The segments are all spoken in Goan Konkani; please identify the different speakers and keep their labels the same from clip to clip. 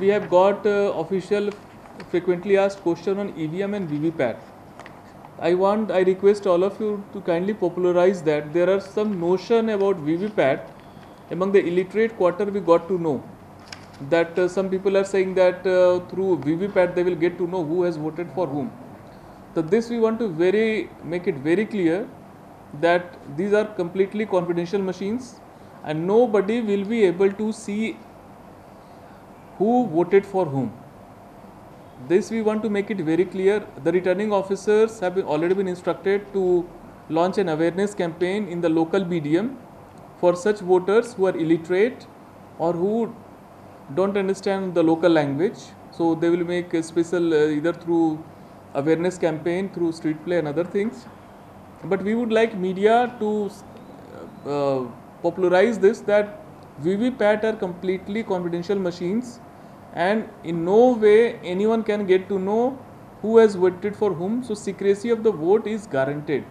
Speaker 1: We have got official frequently asked question on EVM and VVPAT. I request all of you to kindly popularize that. There are some notion about VVPAT among the illiterate quarter. We got to know that some people are saying that through VVPAT they will get to know who has voted for whom. So this we want to make it very clear that these are completely confidential machines and nobody will be able to see who voted for whom. This we want to make it very clear. The returning officers have already been instructed to launch an awareness campaign in the local medium for such voters who are illiterate or who don't understand the local language. So they will make a special either through awareness campaign, through street play and other things. But we would like media to popularize this, that VVPAT are completely confidential machines and in no way anyone can get to know who has voted for whom. So secrecy of the vote is guaranteed.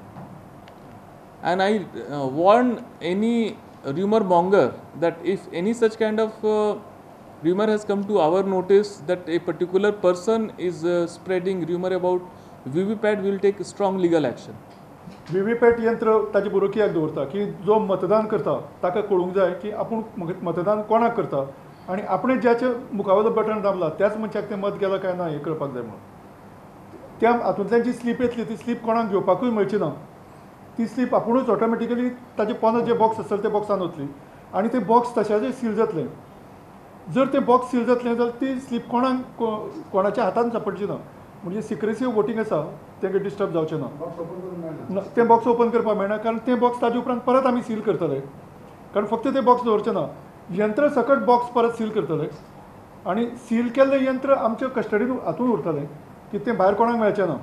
Speaker 1: And I warn any rumor monger that if any such kind of rumor has come to our notice that a particular person is spreading rumor about VVPAT, we will take strong legal action.
Speaker 2: VVPAT यंत्र ताजे बरोबर कित्याक दवरता की जो मतदान करता ताका कळूंक जाय की आपूण मतदान कोणाक करता आनी आपणे ज्याच्या मुखावयलो बटन दामला त्याच मनशाक तें मत गेलां काय ना हें कळपाक जाय म्हणून. त्या हातूंतल्यान जी स्लीप येतली ती स्लीप कोणाक घेवपाकूय मेळची ना. ती स्लीप आपुणूच ऑटोमॅटिकली ताजे पोंदा जे बॉक्स आसतलें त्या बॉक्सान वतली आनी तें बॉक्स तशाचें सील जातलें. जर तें बॉक्स सील जातलें जाल्यार ती स्लीप कोणाक कोणाच्या हातान सापडची ना. म्हणजे सिक्रेसी ऑफ वोटींग आसा तेंकां डिस्टर्ब जावचें ना. तें बॉक्स ओपन करपाक मेळना कारण तें बॉक्स ताजे उपरांत परत आमी सील करतले. कारण फक्त तें बॉक्स दवरचें ना, यंत्र सकट बॉक्स परत सील करतले आनी सील केल्लें यंत्र आमच्या कस्टडीन हातून उरतलें की तें भायर कोणाक मेळचें ना.